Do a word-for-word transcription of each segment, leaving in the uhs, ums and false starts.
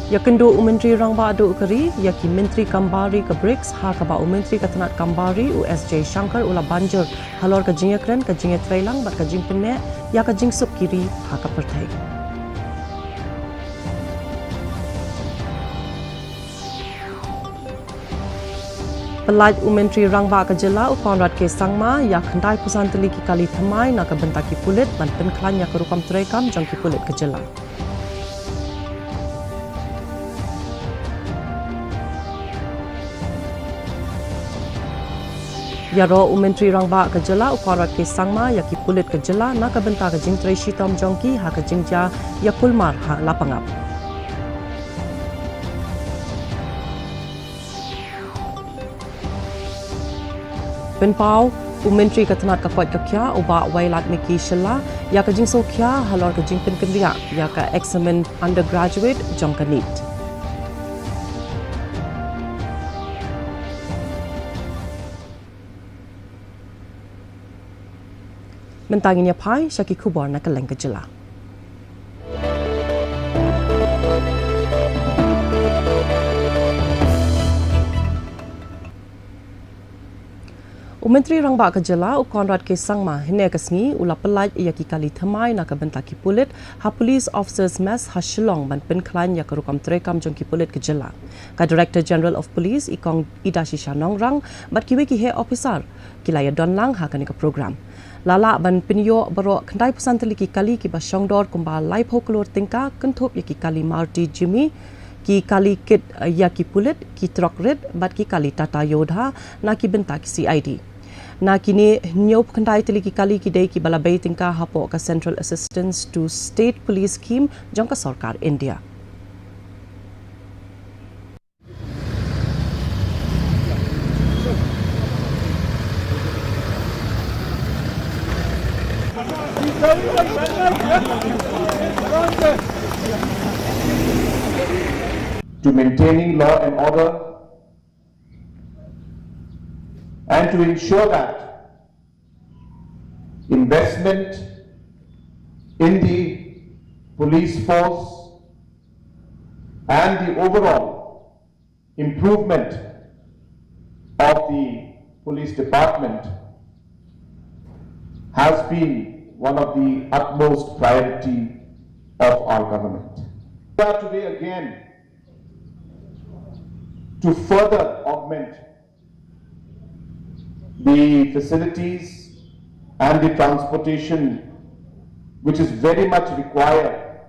Ïakynduh u Myntri Rangbah Duh ka Ri ïa ki Myntri kam bar ri ka BRICS, ha kaba u Myntri ka tnat kam bar ri u S Jaishankar u la ban jur halor ka jingïakren, ka jingïatreilang bad ka jingpynneh ïa ka jingsuk ki ri ha ka pyrthei. Pyllait u Myntri Rangbah ka Jylla u Conrad K Sangma ïa khyndai phew san tylli ki kali thymmai na ka bynta ki pulit ban pynkhlaiñ ïa ka rukom treikam jong ki pulit ka jylla. Ïaroh u Myntri Rangbah ka Jylla u Conrad K Sangma ïa ki pulit ka jylla na ka bynta ka jingtrei shitom jong ki ha ka jingjia ïa kulmar ha Lapangap. Pynpaw u Myntri ka tnat ka koit ka khiah u Bah Wailadmiki Shylla ïa ka jingsngewkhia halor ka jingpynkynriah ïa ka eksamin undergraduate jong ka NEET. Mynta ngin ïa phai sha ki khubor na kylleng ka jylla. U Myntri Rangbah ka Jylla u Conrad K Sangma hynne ka sngi u la pyllait ïa ki kali thymmai na ka bynta ki pulit ha Police Officers Mess ha Shillong ban pynkhlaiñ ïa ka rukom treikam jong ki pulit ka jylla. Ka Director General of Police i Kong Idashisha Nongrang bad kiwei ki heh ophisar ki la ïadon lang ha kane ka program. La lah ban pynïoh baroh khyndai phew san tylli ki kali kiba shongdor kumba laiphew klur tyngka, kynthup ïa ki kali Maruti Jimny, ki kali kit, eh, ïa ki pulit, ki trok rit bad ki kali Tata Yodha na ki bynta ki C I D. Na kine, hynñiew phew khyndai tylli ki kali ki dei kiba la bei tyngka hapoh ka Central Assistance to State Police Scheme jong ka Sorkar India. To maintaining law and order and to ensure that investment in the police force and the overall improvement of the police department has been one of the utmost priority of our government. We are today again to further augment the facilities and the transportation which is very much required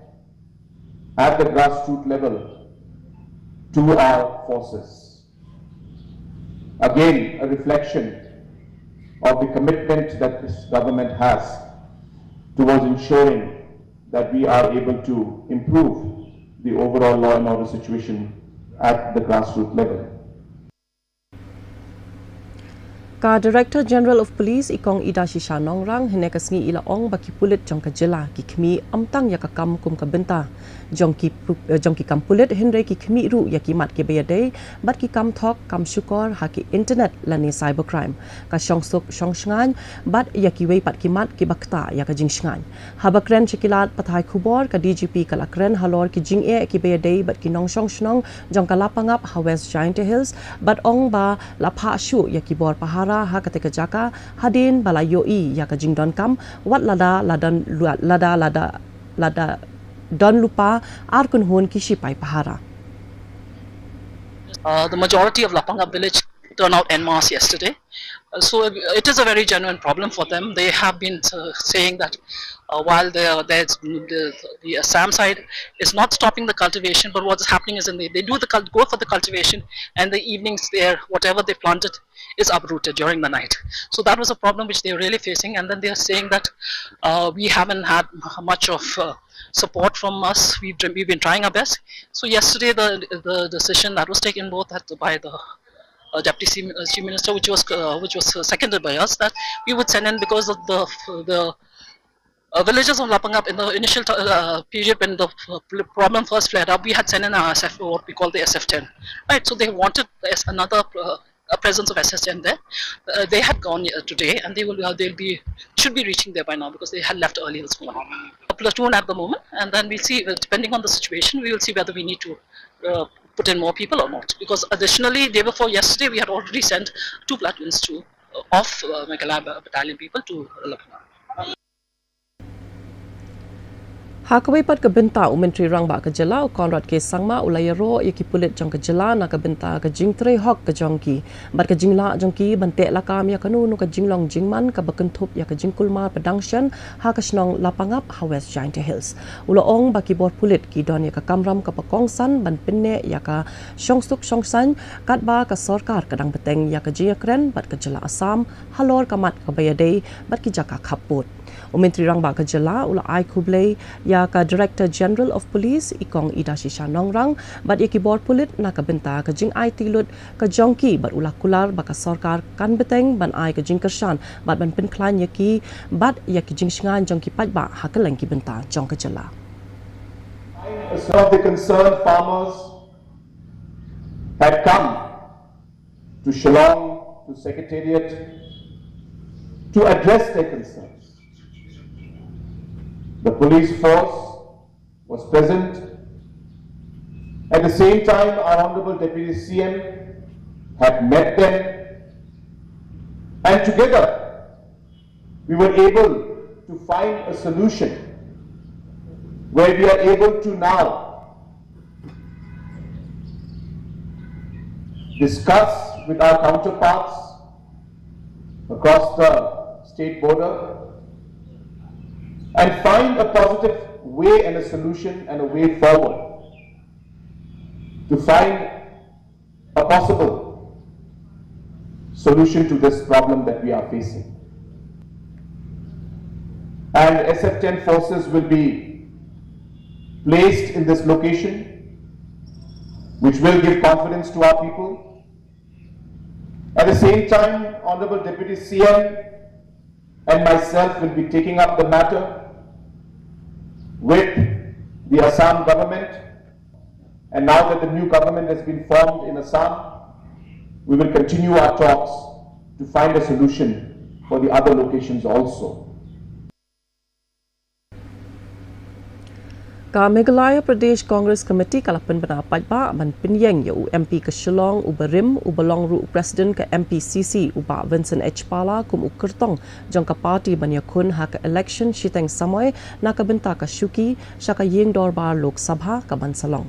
at the grassroots level to our forces. Again, a reflection of the commitment that this government has towards ensuring that we are able to improve the overall law and order situation at the grassroots level. Ka Director General of Police i Kong Idashisha Nongrang hynne ka sngi i la ong ba ki pulit jong ka jylla ki khmih ym tang ïa ka kam kum ka bynta jong ki pu-, eh, jong ki kam pulit, hynrei ki khmih ruh ïa ki mat kiba ïadei bad ki kam thok, kam shukor ha ki internet lane cybercrime, ka shongsuk shongshngaiñ bad ïa kiwei pat ki mat kiba ktah ïa ka jingshngaiñ. Haba kren sha ki lad pathai khubor, ka D G P ka la kren halor ki jingeh kiba ïadei bad ki nongshong shnong jong ka Lapangap ha West Jaintia Hills bad ong ba la phah shuh ïa ki bor pahara ha katei ka jaka hadien ba la ïohi ïa ka jingdonkam, wat lada la don lu-, lada, lada, lada don lypa ar kynhun ki shipai pahara. Uh, the majority of Lapangap village turned out en masse yesterday. Uh, so it is a very genuine problem for them. They have been, uh, saying that, uh, while the, the, the, the Assam side is not stopping the cultivation, but what is happening is, in the, they do the cult-, go for the cultivation, and the evenings there, whatever they planted is uprooted during the night. So that was a problem which they're really facing. And then they are saying that, uh, we haven't had much of, uh, support from us. We've, we've been trying our best. So yesterday, the, the decision that was taken both at, by the, uh, Deputy Chief, uh, Chief Minister, which was, uh, which was, uh, seconded by us, that we would send in, because of the, the, uh, villages of Lapangap in the initial t-, uh, period when the, uh, pl-, problem first flared up, we had sent in our S F, what we call the S F ten, right? So they wanted the S-, another, uh, a presence of S S ten there. Uh, they had gone, uh, today, and they will, uh, they'll be, should be reaching there by now because they had left early this morning. platoon at the moment, and then we'll see, uh, depending on the situation, we will see whether we need to uh, put in more people or not. Because additionally, day before yesterday, we had already sent two platoons to uh, of uh, Meghalaya ba- battalion people to Lucknow. Ha kawei pat ka bynta, u Myntri Rangbah ka jylla u Conrad K Sangma u la ïaroh ïa ki pulit jong ka jylla na ka bynta ka jingtrei hok ka jong ki bad ka jinglah jong ki ban teh lakam ïa kano kano ka jinglong jingman kaba kynthup ïa ka jingkulmar pdang shen ha ka shnong Lapangap ha West Jaintia Hills. U la ong ba ki bor pulit ki don ïa ka kamram kaba kongsan ban pynneh ïa ka shongsuk shongsaiñ katba ka sorkar ka dang bteng ïa ka jingïakren bad ka jylla Assam halor ka mat kaba ïadei bad ki jaka khappud. U Myntri Rangbah ka jylla u la ai khublei ïa ka Director General of Police i Kong Idashisha Nongrang bad ïa ki bor pulit na ka bynta ka jingaiti lut ka jong ki bad u la kular ba ka sorkar kan bteng ban ai ka jingkyrshan bad ban pynkhlaiñ ïa ki bad ïa ki jingshngaiñ jong ki paidbah ha kylleng ki bynta jong ka jylla. Some of the concerned farmers had come to Shillong, to Secretariat, to address their concerns. The police force was present. At the same time, our Honorable Deputy C M had met them, and together we were able to find a solution where we are able to now discuss with our counterparts across the state border and find a positive way and a solution and a way forward to find a possible solution to this problem that we are facing. And S F ten forces will be placed in this location, which will give confidence to our people. At the same time, Honorable Deputy C M and myself will be taking up the matter with the Assam government. And now that the new government has been formed in Assam, we will continue our talks to find a solution for the other locations also. Ka Meghalaya Pradesh Congress Committee ka la pynbna paidbah ban pynïeng ïa u M P ka Shillong uba rim uba long ruh u President ka M P C C u Bah Vincent H Pala kum u kyrtong jong ka party ban ïakhun ha ka election shiteng samoi na ka bynta ka shuki sha ka ïing dorbar Lok Sabha ka ban sa long.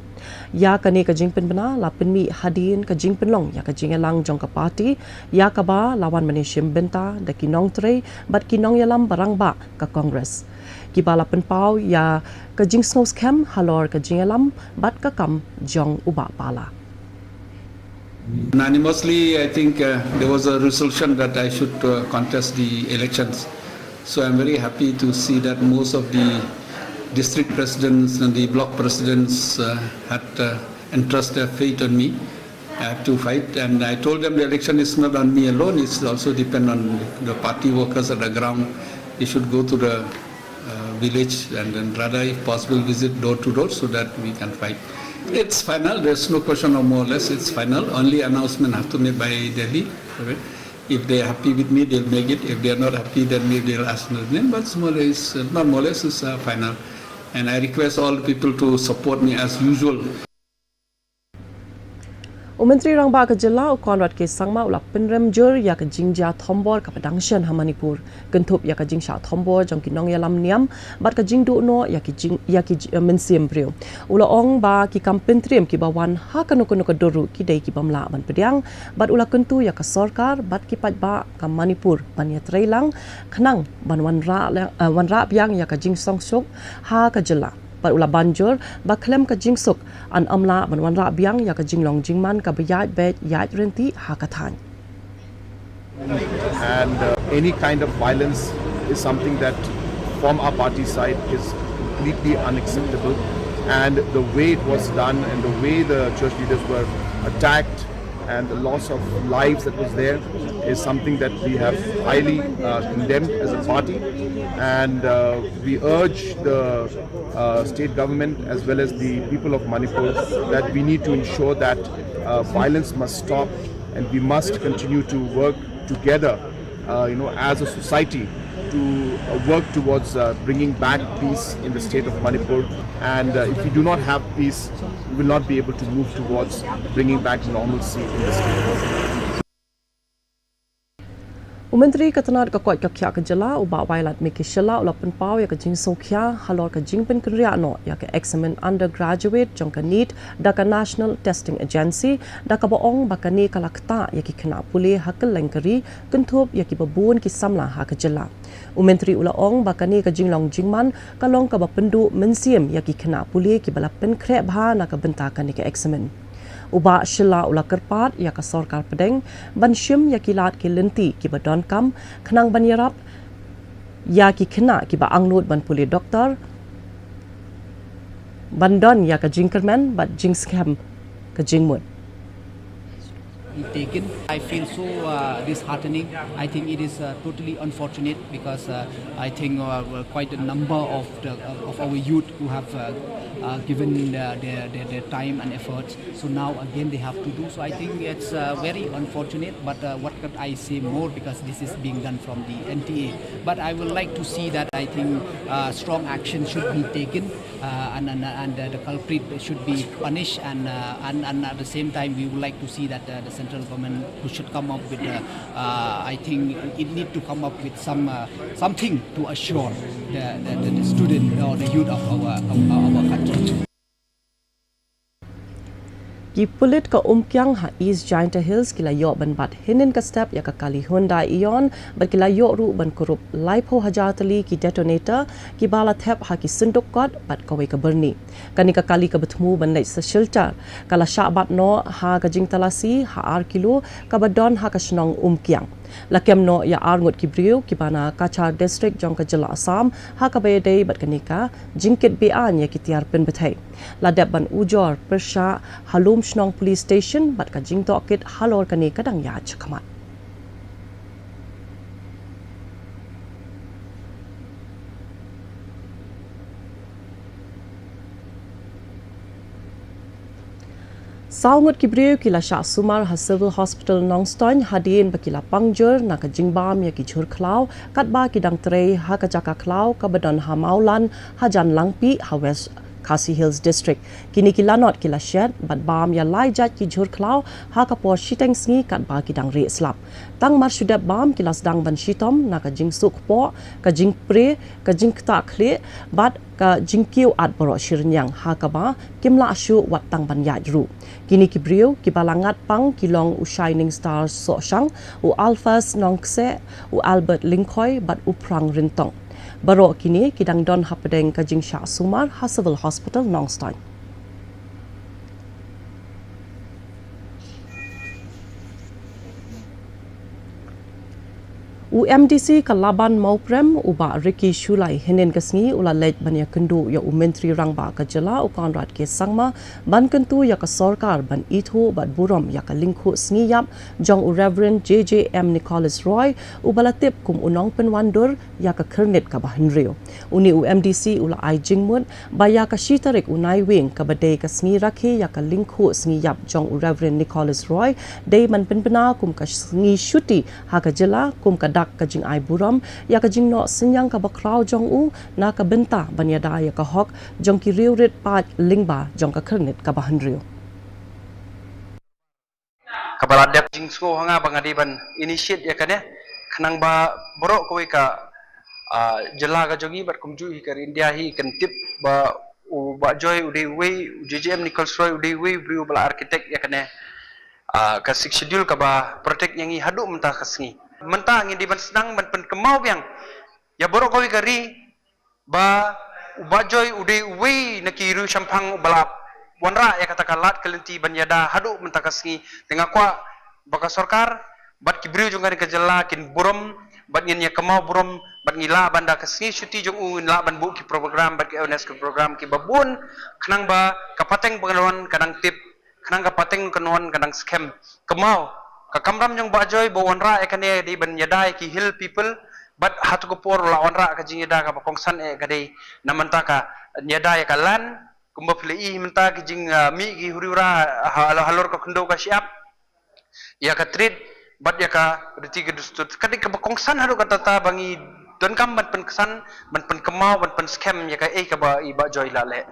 Ïa kane ka jingpynbna la pynmih hadien ka jingpynlong ïa ka jingïalang jong ka party ïa kaba la wan mane shim bynta da ki nongtrei bad ki nongïalam ba rangbah ka Congress kiba la pynpaw ïa ka jingsngewskhem halor ka jingïalam bad ka kam jong u Bah Pala. Unanimously, I think uh, there was a resolution that I should uh, contest the elections. So I'm very happy to see that most of the district presidents and the block presidents uh, had uh, entrust their faith on me uh, to fight. And I told them the election is not on me alone, it's also depend on the party workers at the ground. They should go to the uh, village and then rather, if possible, visit door to door so that we can fight. It's final, there's no question of more or less, it's final. Only announcement have to made by Delhi. If they're happy with me, they'll make it. If they're not happy, then maybe they'll ask another name. But more or less, not more or less, it's uh, final. And I request all people to support me as usual. U Myntri Rangbah ka Jylla u Conrad K Sangma u la pynrem jur ïa ka jingjia thombor kaba dang shen ha Manipur, kynthup ïa ka jingshah thombor jong ki nongïalam niam bad ka jingduh noh ïa ki jing ïa ki mynsiem briew. U la ong ba ki kam pyntriem kiba wan ha kano kano ka dur ruh ki dei ki bym lah ban pdiang bad u la kyntu ïa ka sorkar bad ki paidbah ka Manipur ban ïatreilang khnang ban wanrah wanrah biang ïa ka jingsngewsuk ha ka jylla. Bad u la ban jur ba khlem ka jingsuk, yn ym lah ban wanrah biang ïa ka jinglong jingman kaba ïaid beit ïaid ryntih ha ka thaiñ. And uh, any kind of violence is something that from our party side is completely unacceptable. And the way it was done and the way the church leaders were attacked and the loss of lives that was there is something that we have highly uh, condemned as a party. And uh, we urge the uh, state government as well as the people of Manipur that we need to ensure that uh, violence must stop and we must continue to work together, uh, you know, as a society to uh, work towards uh, bringing back peace in the state of Manipur. And uh, if we do not have peace, we will not be able to move towards bringing back normalcy in the state. U Myntri ka tnad ka koit ka khiah ka jylla u Bah Wailadmiki Shylla u la pynpaw ïa ka jingsngewkhia halor ka jingpynkynriah noh ïa ka eksamin undergraduate jong ka NEET da ka National Testing Agency, da kaba ong ba kane ka la ktah ïa ki khynnah pule ha kylleng ka ri kynthup ïa kiba bun ki samla ha ka jylla. U Myntri u la ong ba kane ka jinglong jingman ka long kaba pynduh mynsiem ïa ki khynnah pule kiba la pynkhreh bha na ka bynta kane ka eksamin. U Bah Shylla u la kyrpad ïa ka sorkar pdeng ban shim ïa ki lad ki lynti kiba donkam khnang ban ïarap ïa ki khynnah kiba angnud ban pule doktor, ban don ïa ka jingkyrmen bad jingskhem ka jingmut. Taken. I feel so uh, disheartening. I think it is uh, totally unfortunate because uh, I think uh, quite a number of the, of our youth who have uh, uh, given uh, their, their, their time and efforts. So now again they have to do. So I think it's uh, very unfortunate. But uh, what could I say more, because this is being done from the N T A. But I would like to see that I think uh, strong action should be taken uh, and, and, and uh, the culprit should be punished, and, uh, and and at the same time we would like to see that uh, the central government should come up with uh, uh, I think it need to come up with some uh, something to assure the, the, the student or the youth of our, our, our country. Ki pulit ka Umkiang ha East Jaintia Hills ki la ïoh ban bat hynnin ka step ïa ka kali Hyundai Eon bad ki la ïoh ruh ban kurup laiphew hajar tylli ki detonator kiba la thep ha ki synduk kot bad kawei ka byrni. Kane ka kali kaba thmu ban leit sha Silchar ka la shah bat noh ha ka jingtalasi ha ar kilo kaba don ha ka shnong Umkiang. La kem noh ïa ar ngut ki briew kiba na Cachar District jong ka jylla Assam ha kaba ïadei bad kane ka jingkit beaiñ ïa ki tiar pynbthei. La dep ban ujor pyrshah ha Lumshnong Police Station bad ka jingtohkit halor kane ka dang ïaid shakhmat. Saw ngut ki briew ki la shah sumar ha Civil Hospital Nongstoiñ hadien ba ki la pang jur na ka jingbam ïa ki jhur khlaw katba ki dang trei ha ka jaka khlaw kaba don ha Mawlan hajan Langpih ha West Khasi Hills District. Kine ki lanot ki la shet bad bam ïa lai jait ki jhur khlaw ha ka por shiteng sngi katba ki dang rieh slap. Tang mar shu dep bam ki la sdang ban shitom na ka jingsuk poh, ka jingpre, ka jingktah khlieh bad ka jingkiew at baroh shi rynïang ha kaba kim lah shuh wat tang ban ïaid ruh. Kine ki briew kiba la ngat pang ki long u Shining Star Sohshang, u Alphas Nongkseh, u Albert Lyngkhoi bad u Phrang Ryntong. Baroh kine ki dang don hapdeng ka jingshah sumar ha Civil Hospital Nongstoiñ. U MDC ka Laban Mawprem u Bah Ricky Shullai hynnin ka sngi u la leit ban ïakynduh ïa u Myntri Rangbah ka jylla u Conrad K Sangma ban kyntu ïa ka sorkar ban ithuh bad burom ïa ka lyngkhuh sngi ïap jong u Reverend J J M Nicholas Roy uba la tip kum u nongpynwandur ïa ka khyrnit kaba hynriew. Une u MDC u la ai jingmut ba ïa ka shi tarik u Naiwieng kaba dei ka sngi rakhe ïa ka lyngkhuh sngi ïap jong u Reverend Nicholas Roy dei ban pynbna kum ka sngi shuti ha ka jylla kum ka dak ka jingai burom ïa ka jingnoh synñiang kaba khraw jong u na ka bynta ban ïada ïa ka hok jong ki riewrit paid lyngba jong ka khyrnit kaba hynriew. Kaba la dep jingsngew ha nga ba nga dei ban initiate ïa kane khnang ba baroh kawei ka jylla ka jong ngi bad kumjuh hi ka India hi kan tip ba u Bah Joy u dei uwei, u J J M Nichols Roy u dei uwei u briew ba la architect ïa kane ka Sixth Schedule kaba protect ïa ngi haduh mynta ka sngi. Mynta ngi dei ban sdang ban pynkynmaw biang ïa baroh kawei ka ri ba u Bah Joy u dei uwei na ki riewshemphang uba la wanrah ïa kata ka lad ka lynti ban ïada haduh mynta ka sngi. Te nga kwah ba ka sorkar bad ki briew jong ka jylla kin burom bad ngin ïa kynmaw burom bad ngi lah ban da ka sngi shuti jong u ngin lah ban buh ki program bad ki awareness ki program kiba bun khnang ba ka pateng ba ka nonwan ka dang tip khnang ka pateng ka nonwan ka dang skhem. Kynmaw ka kamram jong Bah Joy ba wanrah ïa kane dei ban ïada ïa ki hill people bad ha tu ka por la wanrah ka jingïada kaba kongsan eh ka dei na mynta ka ïada ïa ka land kumba phi la i mynta ki jingmih ki huri hura halor ka khyndew ka shyiap ïa ka trit bad ïa ka riti ka dustur ka dei kaba kongsan haduh katta ba ngi donkam ban pynksan, ban pynkynmaw, ban pynskhem ïa kaei kaba i Bah Joy i la leh.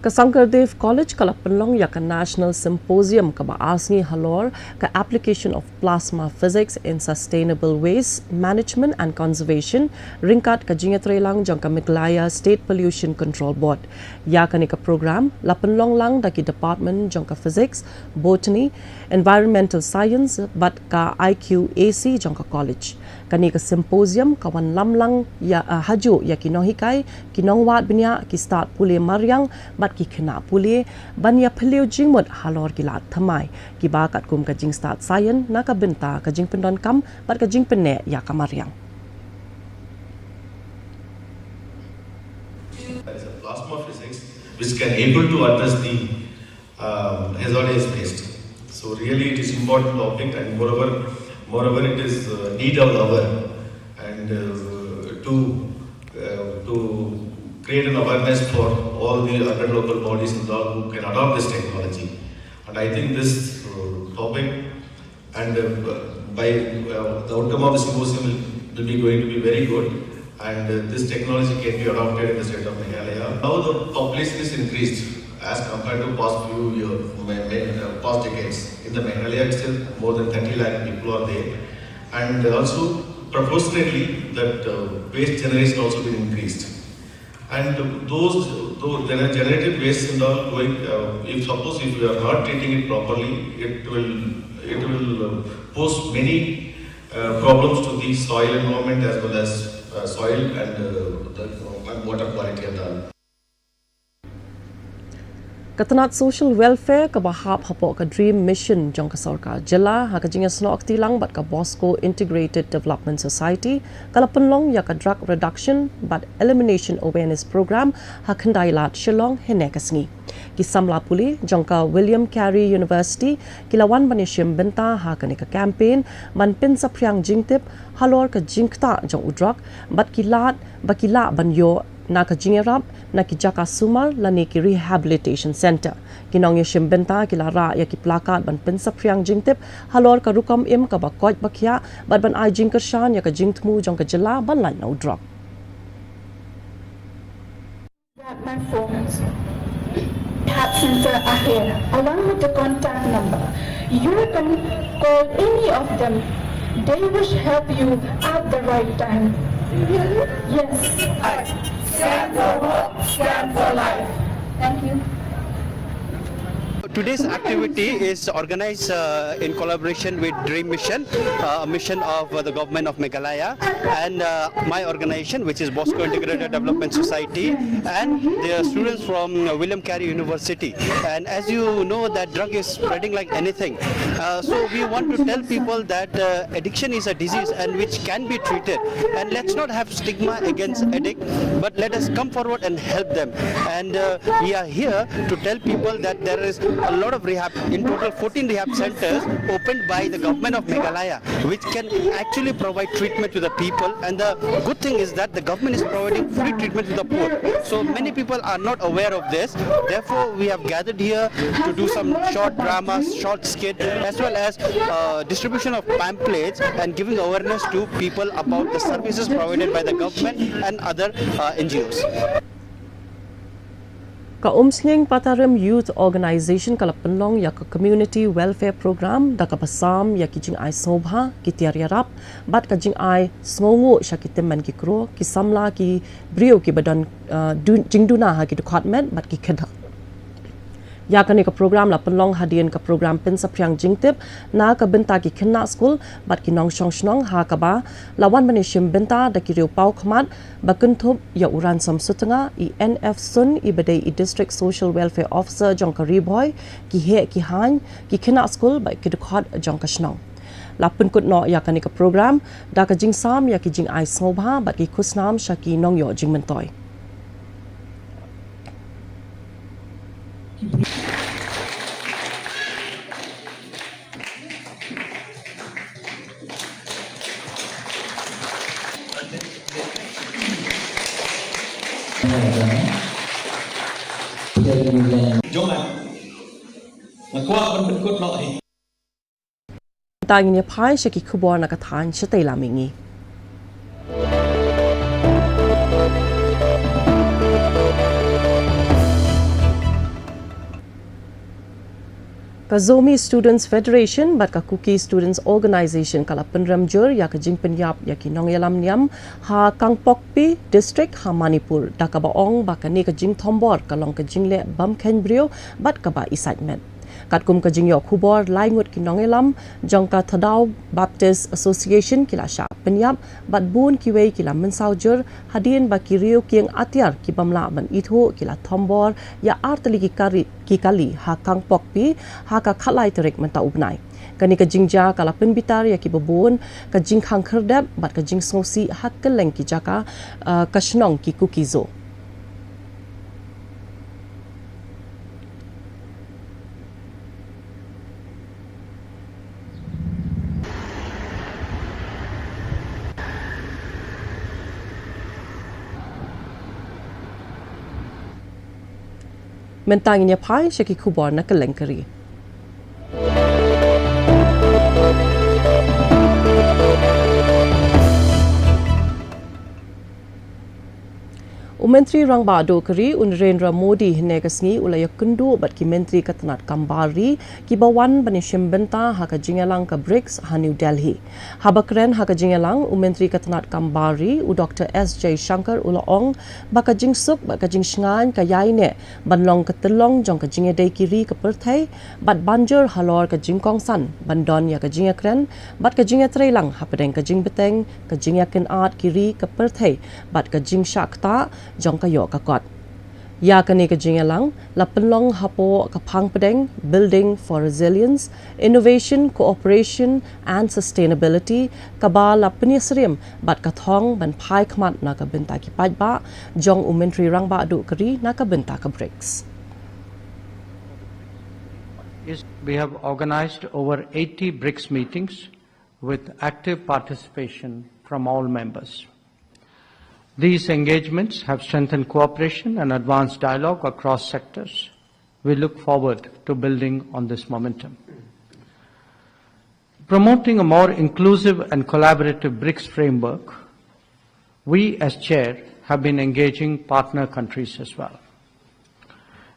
Ka Sankardev College ka la pynlong ïa ka National Symposium kaba ar sngi halor ka Application of Plasma Physics in Sustainable Waste Management and Conservation ryngkat ka jingïatreilang jong ka Meghalaya State Pollution Control Board. Ïa kane ka program la pynlong lang da ki department jong ka Physics, Botany, Environmental Science bad ka I Q A C jong ka college. Kane ka symposium ka wan lamlang ïa, ah, hajuh ïa ki nonghikai, ki nongwad bniah, ki stad pule mariang bad ki khynnah pule ban ïa phylliew jingmut halor ki lad thymmai kiba katkum ka jingstad science na ka bynta ka jingpyndonkam bad ka jingpynneh ïa ka mariang. There is a plasma physics which can able to address the um, hazardous waste. So really, it is important topic, and moreover, moreover, it is uh, need of hour and uh, to uh, to create an awareness for all the urban local bodies and all who can adopt this technology. And I think this uh, topic and uh, by uh, the outcome of the symposium will, will be going to be very good. And uh, this technology can be adopted in the state of Meghalaya. Now the population is increased as compared to past few years, ma- ma- uh, past decades. In the Meghalaya itself, more than thirty lakh people are there. And also, proportionately, that uh, waste generation also been increased. And those, those gener- generated waste and all going, uh, if suppose if we are not treating it properly, it will, it will uh, pose many uh, problems to the soil environment as well as uh, soil and uh, the uh, and water quality and all. Ka tnat Social Welfare kaba hap hapoh ka DREAM Mission jong ka sorkar jylla ha ka jingïasnoh kti lang bad ka Bosco Integrated Development Society ka la pynlong ïa ka Drug Reduction bad Elimination Awareness Program ha Khyndailad, Shillong hynne ka sngi. Ki samla pule jong ka William Carey University ki la wan ban ïashim bynta ha kane ka campaign ban pynsaphriang jingtip halor ka jingktah jong u drug bad ki lad ba ki lah ban ïoh na ka jingïarap na ki jaka sumar lane ki rehabilitation centre. Ki nongïashim bynta ki la rah ïa ki placard ban pynsaphriang jingtip halor ka rukom im kaba koit ba khiah bad ban ai jingkyrshan ïa ka jingthmu jong ka jylla ban lait na u drug. That my phones, that center are here, along with the contact number. You can call any of them. They will help you at the right time. Yes. Scan for hope, scan for life. Thank you. Today's activity is organized uh, in collaboration with DREAM Mission, uh, a mission of uh, the government of Meghalaya, and uh, my organization, which is Bosco Integrated Development Society, and the students from uh, William Carey University. And as you know, that drug is spreading like anything. Uh, so we want to tell people that uh, addiction is a disease and which can be treated. And let's not have stigma against addict, but let us come forward and help them. And uh, we are here to tell people that there is a lot of rehab, in total fourteen rehab centers opened by the government of Meghalaya, which can actually provide treatment to the people. And the good thing is that the government is providing free treatment to the poor. So many people are not aware of this. Therefore, we have gathered here to do some short dramas, short skit, as well as uh, distribution of pamphlets and giving awareness to people about the services provided by the government and other uh, N G Os. Ka Umsning Patarim Youth Organization ka la pynlong ïa ka Community Welfare Program da kaba sam ïa ki jingai sngewbha, ki tiar ïarap bad ka jingai sngewnguh sha ki tymmen ki kro, ki samla, ki briew kiba don uh, dun- jingduna ha ki dkhot met bad ki khyndew. Ïa kane ka program la pynlong hadien ka program pynsaphriang jingtip na ka bynta ki khynnah skul bad ki nongshong shnong, ha kaba la wan ban ïashim bynta da ki riew paw khmat ba kynthup ïa u Ransom Sutnga, i N F Sun, iba dei i District Social Welfare Officer jong ka Ri Bhoi, ki heh ki haiñ, ki khynnah skul bad ki dkhot jong ka shnong. La pynkut noh ïa kane ka program da ka jingsam ïa ki jingai sngewbha bad ki khusnam sha ki nongïoh jingmyntoi. Jong nga, nga kwah ban pynkut noh hi. Tang ngin ïa phai sha ki khubor na ka thaiñ shatei lam mihngi. Ka Zomi Students Federation bad ka Kuki Students Organisation ka la pynrem jur ïa ka jingpynïap ïa ki nongïalam niam ha Kangpokpi District ha Manipur, da kaba ong ba kane ka jingthombor ka long ka jingleh bam kheiñ briew bad kaba isaitmet. Katkum ka jingïoh khubor, lai ngut ki nongïalam jong ka Thadou Baptist Association ki la shah pynïap bad bun kiwei ki la mynsaw jur, hadien ba ki riew kieng atiar ki bym lah ban ithuh ki la thombor ïa artylli ki kari, ki kali ha Kangpokpi ha ka khatlai tarik mynta u bnai. Kane ka jingjia ka la pynbitar ïa kiba bun ka jingkhang khyrdep bad ka jingsngewsih ha kylleng ki jaka, eh, ka shnong ki Kuki-Zo. Mynta ngin ïa phai sha ki khubor na kylleng ka ri. U Myntri Rangbah Duh ka ri, u Narendra Modi, hynne ka sngi u la ïakynduh bad ki myntri ka tnat kam bar ri kiba wan ban ïashim bynta ha ka jingïalang ka brics ha New Delhi. Haba kren ha ka jingïalang, u Myntri ka tnat kam bar ri, u Doctor S Jaishankar, u la ong ba ka jingsuk bad ka jingshngaiñ ka ïaineh ban long ka tyllong jong ka jingïadei ki ri ka pyrthei bad ban jur halor ka jingkongsan ban don ïa ka jingïakren bad ka jingïatreilang hapdeng ka jingbteng ka jingïakynad ki ri ka pyrthei bad ka jingshah ktah jong ka ïoh ka kot. Ïa kane ka jingïalang la pynlong hapoh ka phang pdeng Building for Resilience, Innovation, Cooperation and Sustainability, kaba la pynïasyriem bad ka thong ban phai khmat na ka bynta ki paidbah jong u Myntri Rangbah Duh ka ri na ka bynta ka brics. Is we have organized over eighty brics meetings with active participation from all members. These engagements have strengthened cooperation and advanced dialogue across sectors. We look forward to building on this momentum. Promoting a more inclusive and collaborative brics framework, we as chair have been engaging partner countries as well.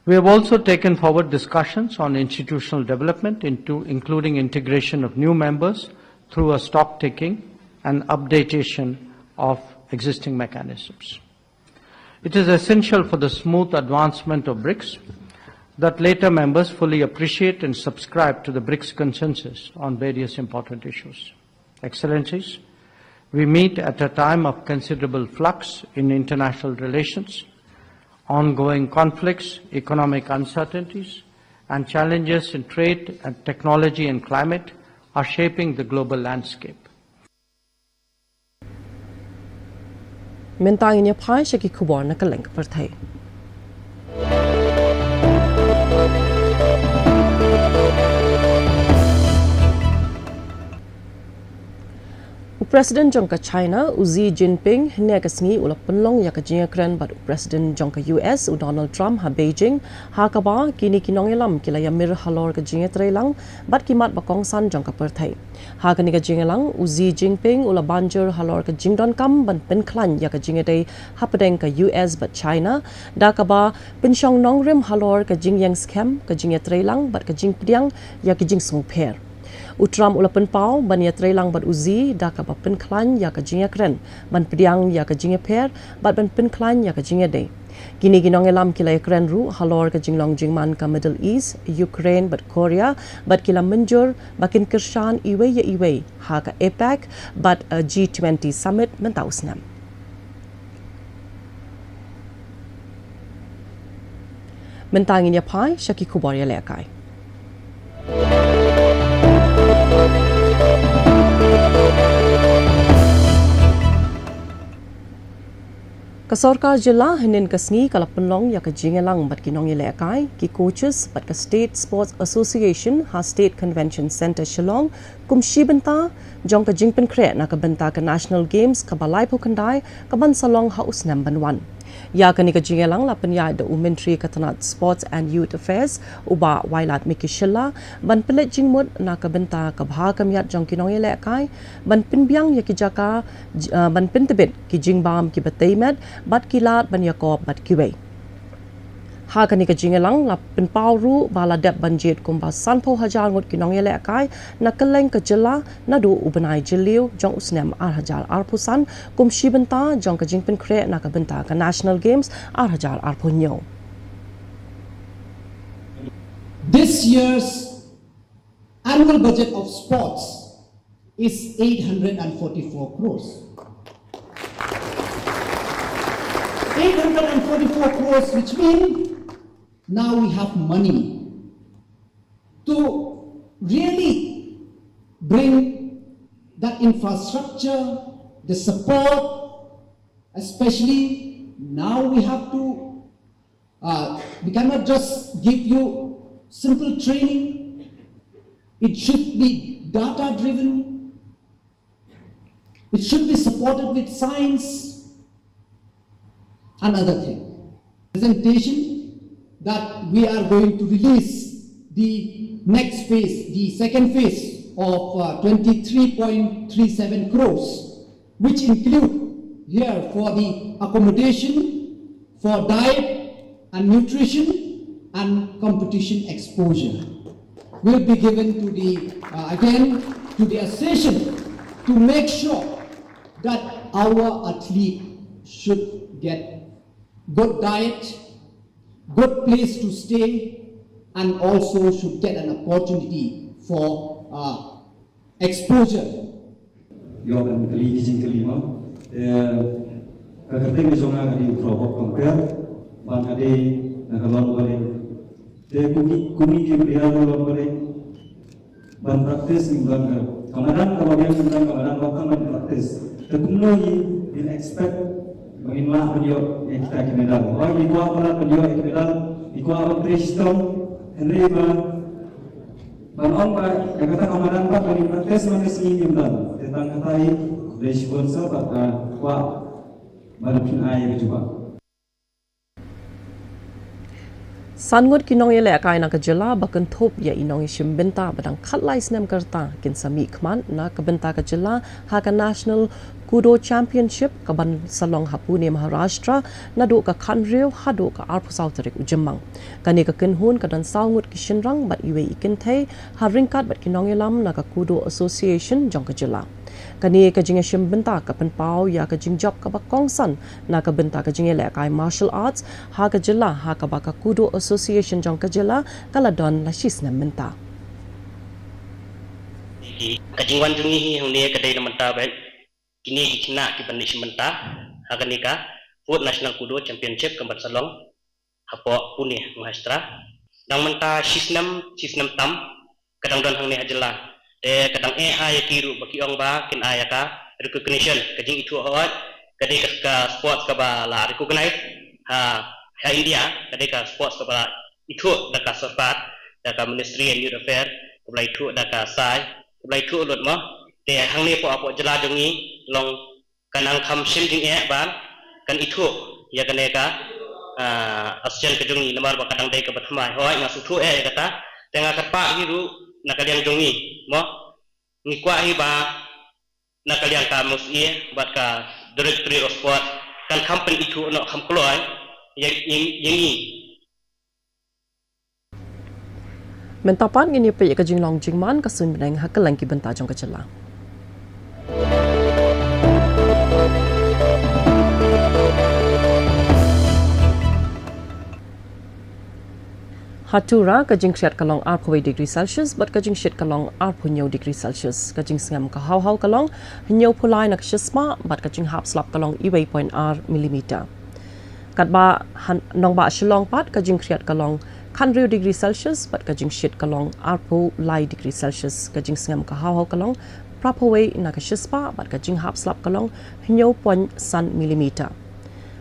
We have also taken forward discussions on institutional development, into, including integration of new members through a stock taking and updatation of existing mechanisms. It is essential for the smooth advancement of brics that later members fully appreciate and subscribe to the brics consensus on various important issues. Excellencies, we meet at a time of considerable flux in international relations. Ongoing conflicts, economic uncertainties, and challenges in trade and technology and climate are shaping the global landscape. Mynta ngin ïa phai sha ki khubor na kylleng ka pyrthei. U President jong ka China, u Xi Jinping, hynne ka sngi u la pynlong ïa ka jingïakren bad u President jong ka U S, u Donald Trump, ha Beijing, ha kaba kine ki nongïalam ki la ïamir halor ka jingïatreilang bad ki mat ba kongsan jong ka pyrthei. Ha kane ka jingïalang, u Xi Jinping u la ban jur halor ka jingdonkam ban pynkhlaiñ ïa ka jingïadei hapdeng ka U S bad China, da kaba pynshong nongrim halor ka jingïeng skhem, ka jingïatreilang bad ka jingpdiang ïa ka jingsngewpher. U Trump u la pynpaw ban ïatreilang bad u Xi da kaba pynkhlaiñ ïa ka jingïakren ban pdiang ïa ka jingïapher bad ban pynkhlaiñ ïa ka jingïadei. Kine ki nongïalam ki la ïakren ruh halor ka jinglong jingman ka Middle East, Ukraine bad Korea, bad ki la mynjur ba kin kyrshan iwei ïa iwei ha ka APEC bad, eh, G twenty Summit mynta u snem. Mynta ngin ïa phai sha ki khubor ïalehkai. Ka sorkar jylla hynnin ka sngi ka la pynlong ïa ka jingïalang bad ki nongïalehkai, ki coaches bad ka State Sports Association ha State Convention Centre Shillong, kum shi bynta jong ka jingpynkhreh na ka bynta ka National Games kaba laiphew khyndai kaban sa long ha u snem ban wan. Ïa kane ka jingïalang la pynïaid da u Myntri ka tnat Sports and Youth Affairs, u Bah Wailadmiki Shylla, ban pynleit jingmut na ka bynta ka bha ka miat jong ki nongïalehkai, ban pynbiang ïa ki jaka, j-, ah, ban pyntbit ki jingbam kiba tei met bad ki lad ban ïakop bad kiwei. Ha kane ka jingïalang la pynpaw ruh ba la dep ban jied kumba sanphew hajar ngut ki nongïalehkai na kylleng ka jylla naduh u bnai Jylliew jong u snem ar hajar arphew san kum shi bynta jong ka jingpynkhreh na ka bynta ka National Games ar hajar arphew hynñiew. This year's annual budget of sports is eight hundred and forty-four crores. Eight hundred and forty-four crores, which means now we have money to really bring that infrastructure, the support, especially now we have to, uh, we cannot just give you simple training. It should be data driven. It should be supported with science. Another thing, presentation that we are going to release the next phase, the second phase of, uh, twenty-three point three seven crores, which include here for the accommodation, for diet and nutrition and competition exposure will be given to the, uh, again, to the association to make sure that our athlete should get good diet, good place to stay, and also should get an opportunity for, uh, exposure. Ïoh ban kylli ki jingkylli mo. Te ka kyrteng ka jong nga ka dei u Throhbok Kongper, bad nga dei na ka Lon Baleng. Te kum ki, kum ki player na Lon Baleng ban practice, ngim don ka, ka madan kaba biang, ngim don ka madan ba kham ban practice. Te kumno ngi, ngin expect ba ngin lah ban ïoh ïa kita ki medal? Hooid, ngi kwah palat ban ïoh ïa ki medal, ngi kwah ban trei shitom, hynrei ba ban ong ba ïa kata ka madan pat ba ngin practice man ka sngi ngim don. Te tang kata hi, khublei shibun sir, bad nga kwah ban pyn-ai ïa ka jubab. San ngut ki nongïalehkai na ka jylla ba kynthup ïa i nongïashim bynta ba dang khatlai snem ka rta kin sa mihkhmat na ka bynta ka jylla ha ka National Kudo Championship kaban sa long ha Pune, Maharashtra, naduh ka khathynriew haduh ka arphew saw tarik u Jymmang. Kane ka kynhun ka don saw ngut ki shynrang bad iwei i kynthei, ha ryngkat bad ki nongïalam na ka Kudo Association jong ka jylla. Kane ka jingïashim bynta ka pynpaw ïa ka jingjop kaba kongsan na ka bynta ka jingïalehkai martial arts ha ka jylla, ha kaba ka Kudo Association jong ka jylla ka la don la shi snem mynta. Ka jingwan jong ngi hi hangne ka dei na mynta ba kine ki khynnah kiban ïashim bynta ha kane ka fourth National Kudo Championship kaban sa long hapoh Pune, Maharashtra. Dang mynta shi snem, shi snem tam ka dang don hangne ha jylla. Te ka dang eh ha ïa ki ruh ba ki ong ba kin ai ïa ka recognition, ka jingithuh, hooid, ka dei ka, ka sports kaba la recognize ha, ha India, ka dei ka sports kaba la ithuh da ka sorkar, da ka Ministry and Youth Affairs, kaba la ithuh da ka SAI, kaba la ithuh lut mo. Te hangne hapoh, hapoh jylla jong ngi long kan nang kham shim jingeh ba kan ithuh ïa kane ka, ah, association ka jong ngi, namar ba ka dang dei kaba thymmai. Hooid, nga sngewthuh eh ïa kata. Te nga kyrpad hi ruh na ka liang jong ngi mo, ngi kwah hi ba na ka liang ka MoSA bad ka Directorate of Sport kan kham pynithuh noh kham kloi ïa, ïa, ïa ngi. Mynta pat ngin ïa peit ïa ka jinglong jingman ka suiñbneng ha kylleng ki bynta jong ka jylla. Ha Tura ka jingkhriat ka long arphew wei degree Celsius bad ka jingshit ka long arphew hynñiew degree Celsius. Ka jingsngem ka haw haw ka long hynñiewphew lai na ka shispah bad ka jinghap slap ka long iwei point ar millimeter. Katba ha nongbah Shillong pat ka jingkhriat ka long khathynriew degree Celsius bad ka jingshit ka long arphew lai degree Celsius. Ka jingsngem ka haw haw ka long phraphew wei na ka shispah bad ka jinghap slap ka long hynñiew point san millimeter.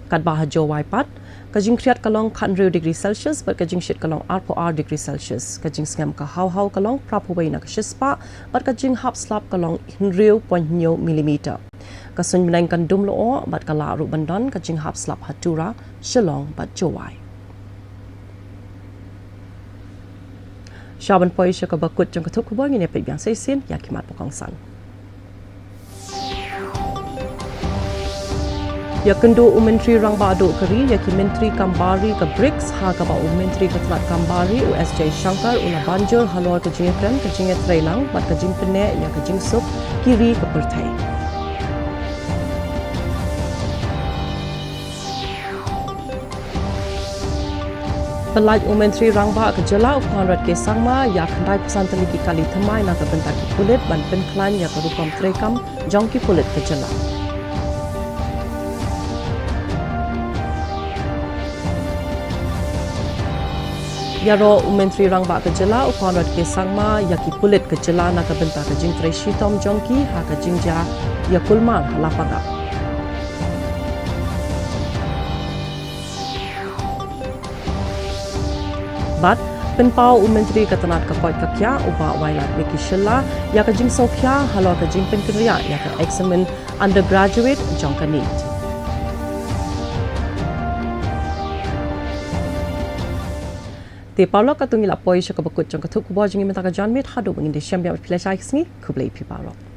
Katba ha Jowai pat ka jingkhriat ka long khathynriew degree Celsius bad ka jingshit ka long arphew ar degree Celsius. Ka jingsngem ka haw haw ka long phraphew wei na ka shispah bad ka jinghap slap ka long hynriew point hynñiew millimeter. Ka suiñbneng kan dum lyoh bad ka lah ruh ban don ka jinghap slap ha Tura, Shillong bad Jowai. Sha ban poi sha kaba kut jong ka thup khubor ngin ïa peit biang sa shisien ïa ki mat ba kongsan. Ïakynduh u Myntri Rangbah Duh ka Ri ïa ki Myntri kam bar ri ka BRICS, ha kaba u Myntri ka tnad kam bar ri u S Jaishankar u la ban jur halor ka jingïakren, ka jingïatreilang bad ka jingpynneh ïa ka jingsuk ki ri ka pyrthei. Pynlait u Myntri Rangbah ka Jylla u Conrad K Sangma ïa khyndai phew san tylli ki kali thymmai na ka bynta ki pulit ban pynkhlaiñ ïa ka rukom treikam jong ki pulit ka jylla. Ïaroh u Myntri Rangbah ka Jylla u Conrad K Sangma ïa ki pulit ka jylla na ka bynta ka jingtrei shitom jong ki ha ka jingjia ïa kulmar ha Lapangap. Bad pynpaw u Myntri ka tnad ka koit ka khiah u Bah Wailadmiki Shylla ïa ka jingsngewkhia halor ka jingpynkynriah ïa ka eksamin undergraduate jong ka NEET. Te paralok, katto ngi la poi sha kaba kut jong ka thup khubor jong ngi mynta ka janmiet, haduh ba ngin ïashem biang bad phi lashai ka sngi, khublei phi paralok.